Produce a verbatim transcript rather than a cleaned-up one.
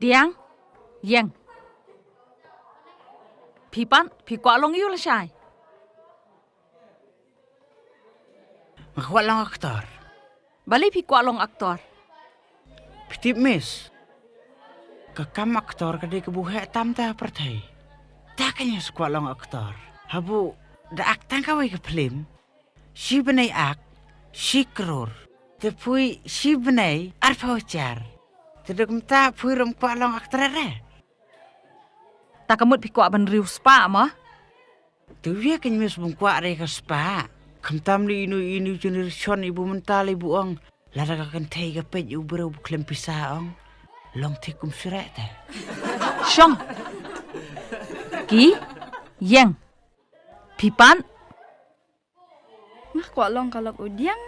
Diang, ïeng. Phi pat, phi kwah long aiu lashai? Nga kwah long aktor. Balei phi kwah long aktor? Phi tip miss, ka kam aktor ka dei kaba heh tam ha pyrthei. Te kein nga sa kwah long aktor. Haba da act tang kawei ka phlim, shi bnai act, shi klur. Te phi shi bnai arphew hajar. Te da kumta phi ruh kwah long aktor re? Ta ka mut phi kwah ban riewspah mo? Te ïa kein miss, bym kwah re ka spah. Khamtam lei ino ino generation iba mynta lei ba ong, lada ka kynthei ka peit ïa u briew ba khlem pisa, ong, long thik kum syreh te. Shong. Ki, ïeng. Phi pat? Nga kwah long ka lok u Diang.